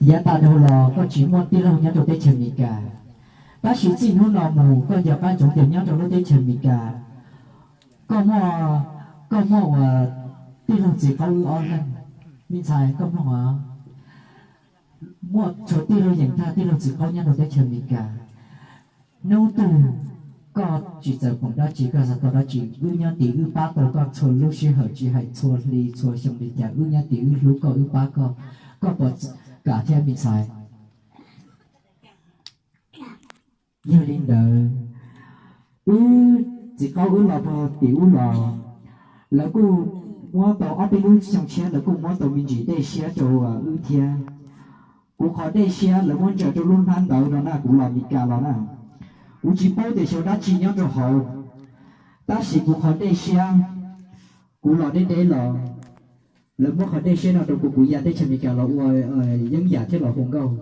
Yav tas dhau los koj tsis muaj tij laug nyob rau teb chaws Amelikas, tab sis txij hnub no mus koj nco qab ntsoov tias nyob rau lub teb chaws Amelikas, koj muaj, koj muaj uas tij laug txiv qaub wb ob leeg. Me ntxhais koj mloog os, muaj tshuav tij laug Yeem Thaj tij laug txiv qaub nyob rau teb chaws Amelikas. Hnub twg koj tsis txawm pom dab tsi koj xav tau dab tsi, wb nyob tim wb pab tau koj txhua lub sij hawm, tsis hais txhua hli txhua xyoo li cas wb nyob tim wb hlub koj wb pab koj, koj puas kam thiab me ntxhais? Yog li ntawd, wb txiv qaub wb los puag tim ub los, lawv kuj muab tau ob peb lub xyoo tshiab lawv kuj muab tau me ntsis dej siab rau wb thiab. Kuv qhov dej siab lawv muab ntsaws rau lub hnab ntawd no na, kuv los Meskas los na, kuv tsis paub tias xyov dab tsi nyob rau hauv, tab sis kuv qhov dej siab, kuv los deb deb los, lawv muab qhov dej siab no rau kuv, kuv ya teb chaws Amelikas los ua yeeb yam thiab los hu nkauj.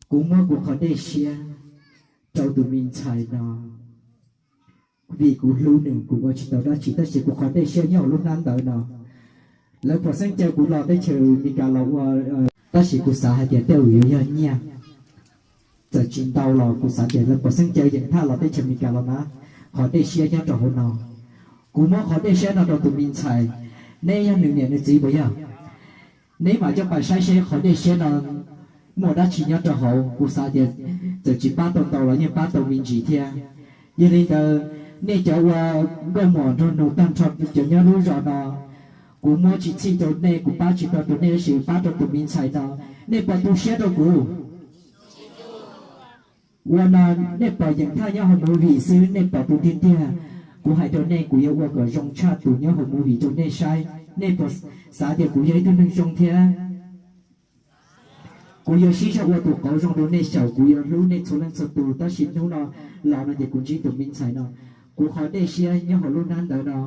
Kuv muab kuv qhov dej siab rau tus me ntxhais no, vim kuv hlub nws kuv ua tsis tau dab tsi, tab sis kuv qhov dej siab nyob hauv lub hnab ntawd no. Lawv puas xeeb caw kuv los teb chaws Amelikas los ua, tab sis kuv xav hais tias tej zaum yuav yog nyiaj, txawm tsis ntau los kuv xav tias lawv puas xeeb caw Yeem Thaj los teb chaws Amelikas los na, qhov dej siab nyob rau hauv no. Kuv muab qhov dej siab no rau tus me ntxhais, neb yog nws niam nws txiv puas yog? Neb mam coj pais saib seb qhov dej siab no muaj dab tsi nyob rau hauv. Kuv xav tias txawm tsis pab tau ntau los yeej pab tau me ntsis thiab. Yog li ntawd, nej cov ua nkauj mos nrog nus tag nrho cov nyob lub zos no, kuv muab tsis txhij rau nej, kuv pab tsis tau rau nej, tab sis pab rau tus me ntxhais no. Nej puas tu siab rau kuv? Ua no, nej pom Yeem Thaj nyob hauv movie xwb nej pom tu tiag tiag. Kuv hais rau nej, kuv yuav ua kom zoo tshaj tus nyob hauv movie rau nej saib. Nej puas xav tias kuv yog ib tug neeg zoo thiab? Kuv yuav sib zog ua tus qauv zoo rau nej xyaum, kuv yuav hlub nej txhua leej txhua tus, tab sis hnub no los no ces kuv ntsib tus me ntxhais no, kuv qhov dej siab nyob hauv lub hnab ntawd no.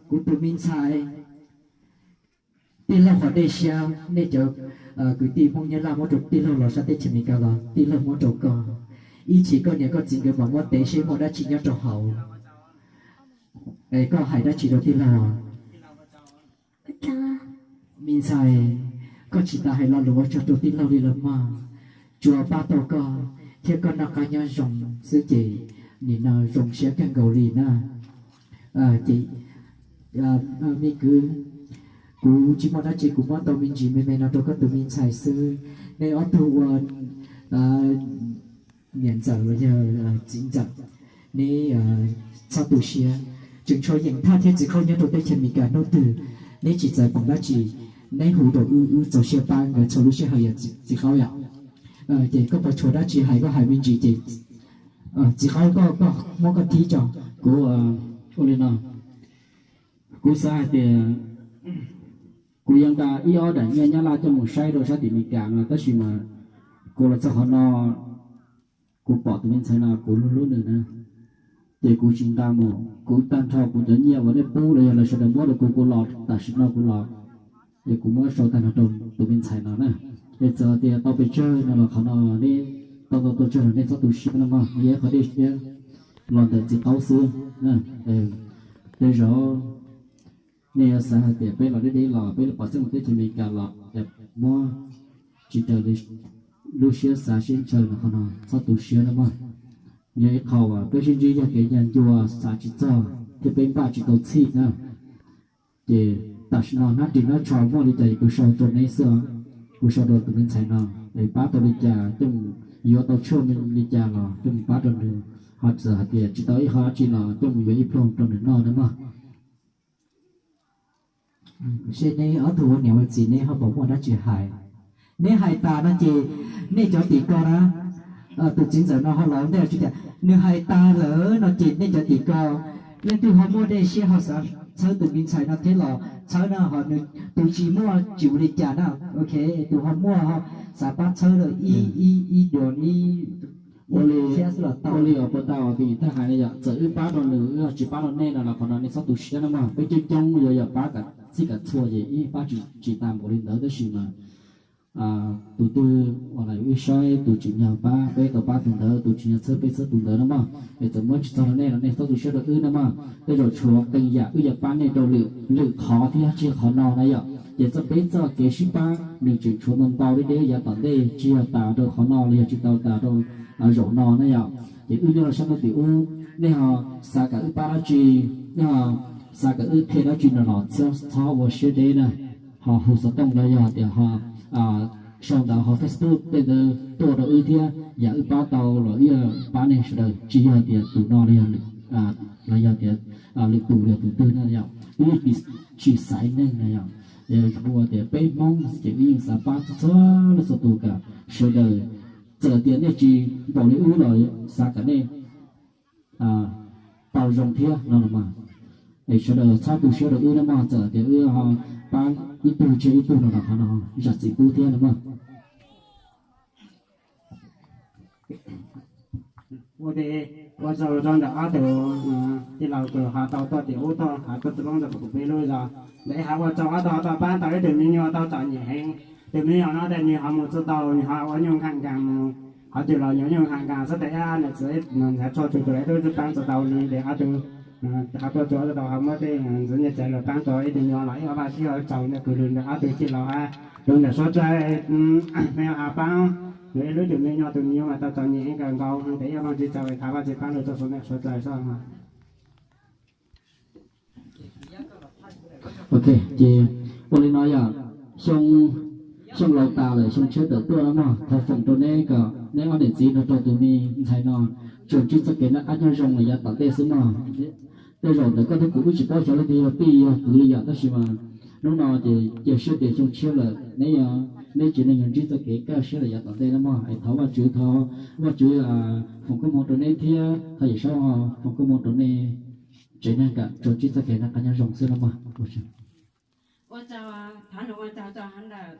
Kuv tus me ntxhais, tij laug qhov dej siab, nej cov kwv tij Hmoob Nyab Laj muab rau tij laug los sab teb chaws Amelikas los tij laug muab rau koj, ib chim koj niam koj txiv nkawd mam muab tev seb muaj dab tsi nyob rau hauv. Es koj hais dab tsi rau tij laug? Me ntxhais, koj tsis tas hais lo lus ua tsaug rau tij laug li los mog. Tsuas pab tau koj thiab koj noj qab nyob zoo xwb ces nim no zoo siab kawg nkaus li na. Ces me kwv, kuv tsis muaj dab tsi, kuv muab tau me ntsis me me no rau koj tus me ntxhais xwb. Nej ob tug ua niam ntxawm los yog txiv ntxawm, neb txhob tu siab. Tseem tshuav Yeem Thaj thiab Txiv Qaub nyob rau teb chaws Amelikas, hnub twg neb tsis txawm pom dab tsi, neb hu rau wb, wb txaus siab pab nkawd txhua lub sij hawm yom Txiv Qaub yom. Ces koj puas tshuav dab tsi hais koj hais me ntsis ces Txiv Qaub koj, koj muab koj thib tso. Kuv ua li no, kuv xav hais tias kuv yuav nqa ib ob daim nyiaj Nyab Laj coj mus saib rau sab tim Amelikas no, tab sis mas kuv los txog qhov no, kuv pom tus me ntxhais no kuv hlub hlub nws na, ces kuv tsis nqa mus. Kuv tag nrho kuv cov nyiaj uas nej pub los yog lawv sawv daws muab rau kuv, kuv los tam sim no kuv los, es kuv muab sau tag nrho rau tus me ntxhais no na. Es txawm tias tau pes tsawg no los qhov no neb tau ntau tau tsawg los nej txhob tu siab no mog, yog ib qhov dej siab los ntawm Txiv Qaub xwb. Tej zaum nej yuav xav hais tias peb los deb deb los peb pom xeeb mus teb chaws Amelikas los es muab tsis raws li lub siab xav siab ntshaw no, qhov no txhob tu siab no mog. Yog ib qho uas peb sib ntsib yog kev ncaj ncua xav tsis txog thiab peb npaj tsis tau txhij na. Ces tam sim no hnab ris hnab tsho muaj li cas kuv sau rau neb xwb, kuv sau rau tus me ntxhais no, es pab tau li cas coj mus yuav tau tshuaj li cas los coj mus pab rau nws, ho txawm hais tias tsis tau ib qho dab tsi los coj mus yuav ib pluag rau nws noj na mog. Seb neb ob tug ua niam ua txiv neb ho puas muaj dab tsi hais. Neb hais tas no ces nej cov tim ko na, tus txiv ntxawm no ho los ntej tsis tias nws hais tas lawm no ces nej cov tim ko leej twg ho muaj dej siab ho xav txhawb tus me ntxhais no thiab los txhawb no, ho nws tus tsis muaj tsis ua li cas na. Ok, tus ho muaj ho xav pab txhawb ib, ib, ib duas ib, ua li, ua li os puas tau tus Yeem Thaj hais no yom, txawm wb pab rau nws wb tsis pab rau nej no los qhov no nej txhob tu siab no mog. Peb coob coob yuav yog pab kam txhij kam txhua ces ib pab tsis tas npaum li ntawd, tab sis mas tus twg uas wb saib tus tsim nyog pab peb tau pab tus ntawd, tus tsim nyog txhawb peb txhawb tus ntawd no mog. Es txawm muab tsis txog rau nej los nej txhob tu siab rau wb no mog. Tej zaum tshuav qee yam wb yuav pab nej rau lwm qhov thiab tsis qhov no na yom. Ces txoj peb txoj kev sib pab nws tseem tshuav ntau ntau deb deb yav tom ntej, tsis yog tas rau qhov no los yog tsis tau tas rau zaum no na yom. Ces wb nyob rau sab ntuj tim ub, nej ho xav kom wb pab dab tsi, nej ho xav kom wb qhia dab tsi no los txhob ua siab deb na, ho hu xov tooj los yog tias ho sau ntawv hauv Facebook tej ntawd tuaj rau wb thiab, yam wb pab tau los wb pab nej sawv daws, tsis yog tias tus no los yog, los yog tias lwm tus los yog tus twg na yom, wb yeej tsis xaiv neeg na yom. Ua tias peb Hmoob xwb ces wb yeej xav pab txhua txhua leej txhua tus kom sawv daws, txawm tias nej tsis npaum li wb los xav kom nej tau zoo thiab no los mas, es sawv daws txhob tu siab rau wb na mog, txawm tias wb ho pab ib tug tseg ib tug no los qhov no zam txim pub thiab na mog. Ua tsaug rau ntawm ob tug tij laug kws ho tau tuaj tim ub tuaj ho tuaj txhij lub rau kuv peb lub zos. Ntawm ib hais ua tsaug ob tug ho tau pab tau ib tug me nyuam tau txom nyem heev. Tus me nyuam no tes nws ho mus tsis tau, nws ho ua nyuj nkaam nkaas mus, ho twg los yuav nyuj nkaam nkaas xwb tes ib nws ntxhais tshuaj txug tus lawv twb tsis pab tsis tau nws tes ob tug ho tuaj tsuav tau ho muab tej ntxwv nyiaj txiag los pab tau ib tug nyuam los ib ob vaj sib ho tsaug ntawm kws lug ntawm ob tug tij laug hab lug ntawm suav dlawg me nyuam ho pab lug ib lub tug me nyuam tus me nyuam mas tau txom nyem kawg nkaus tes ib vaj tsis tau thov Vajtswv pab lug txug suav dlawg xwb. Ok, ces ua li no yog xyoo, xyoo laus tas lawm xyoo tshiab tawm tuaj no mog, thov foom rau neb kom neb ob niam txiv nrog rau tus me ntxhais no tsuas ntsib txoj kev noj qab nyob zoo los yav tom ntej xwb mog. Tej zaum ntawm koj thiab kuv wb tsis paub xyov leej twg yog tij yog kwv li yom, tab sis mas hnub no ces cia siab tias xyoo tshiab lawm neb, neb tsev neeg yuav ntsib txoj kev kaj siab lawm yav tom ntej no mog. Es thov Vajtswv, thov Vajtswv foom koob hmoov rau neb thiab thov Yawm Saub foom koob hmoov rau nej tsev neeg kom tsuas ntsib txoj kev noj qab nyob zoo xwb no mog. Ua tsaug, thov lug ua tsaug rau hov ntawm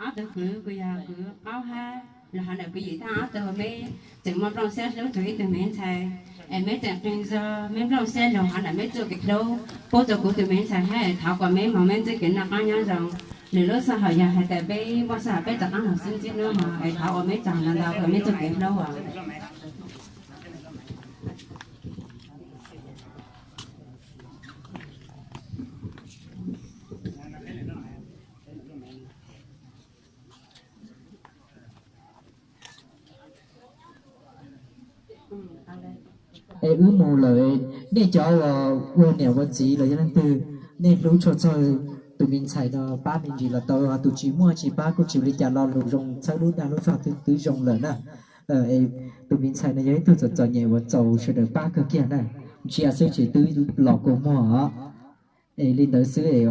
ob tug kwv, kuv yog kwv Qaub hab lug hov ntawm kwv Yim Thaj ob tug, meb tseem muaj nplooj siab hlub txug ib tug me ntxhais, es meb tseem qee zog meb nplooj siab lug hov ntawm meb txuj kev hlub pub rau kuv tus me ntxhais hab es thov kom meb moog meb ntsib kev noj qab nyob zoo. Lwm lub sij hawm yog hais tias peb muaj sij hawm peb rov qaab moog sib ntsib dlua mog, es thov ua meb tsaug ntau ntau rau meb txuj kev hlub os. Es wb mus lawm, nej cov uas ua niam ua txiv los yog leej twg, nej hlub tshua txog tus me ntxhais no pab me ntsis los tau, tus tsis muaj tsis pab kuj tsis ua li cas, lo lus zoo txhawb lub dag lub zog twb zoo lawm na. Tus me ntxhais no yog ib tug txom txom nyem uas txaus sawv daws pab kawg kiag na, ntsia xwb ces twb los kua muag os. Es li ntawd xwb es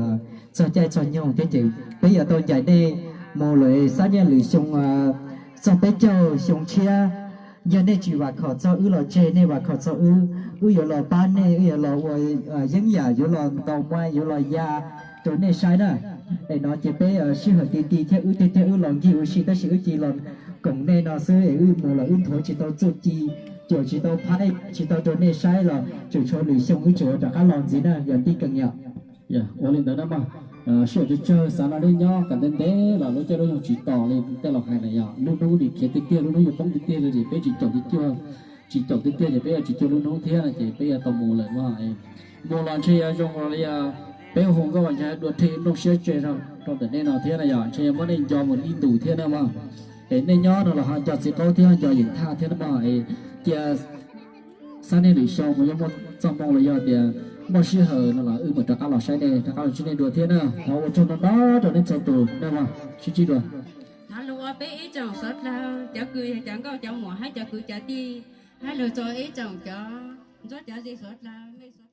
txog caij txog nyoog thiab ces peb yuav tau ncaim nej mus lawm xab nyiaj lwm xyoo, txog peb caug xyoo tshiab. Yog nej tsis vam khom txog wb los tseg, nej vam khom txog wb, wb yuav los pab nej, wb yuav los ua yeeb yam, yuav los ntaus muaj, yuav los ya rau nej saib na. Es no ces peb sij hawm ti ti thiab wb tiag tiag wb los nkig ua si tab sis wb cia los koom nej no xwb es wb mus los wb nthuav tsis tau txuj ci, cuam tsis tau phaib, tsis tau rau nej saib los tseem tshuav lwm xyoo wb tseem yuav rov qab los ntxiv na yog tij Kees yom. Ua li ntawd na mog, sij hawm tsawg tsawg xav nrog nej nyob kom ntev ntev los lub caij lub nyoog tsis tos li tej laus hais na yom, lub hnub nim khiav tiag tiag, lub hnub yuav poob tiag tiag li ces peb tsis caum tiag tiag, tsis caum tiag tiag ces peb yuav tsis cuag lub hnub thiab no ces peb yuav tau mus lawm mog. Mus los ntshe yuav zoo li peb hu nkauj ntshe dua rhe nplooj siab tseg rau ntawm nej no thiab na yom, ntshe yuav muab nej nco mus ib ntus thiab na mog. Es nej nyob no los ho nco txiv qaub thiab nco yeem thaj thiab na mog. Cia xab niaj lwm xyoo mus yuav muaj txoj hmoo los yog tias muaj sij hawm no los wb mam rov qab los saib nej, rov qab los ntsib nej dua thiab na. Thov ua tsaug ntau ntau rau nej txhua tus na mog, sib ntsib dua. Thov lug ua peb ib tsoom suav dlawg cov kws yog cov nkauj cov muam hab cov kwv cov tij, hab lug rua ib tsoom cov ntsuab cov ze suav dlawg, mej suav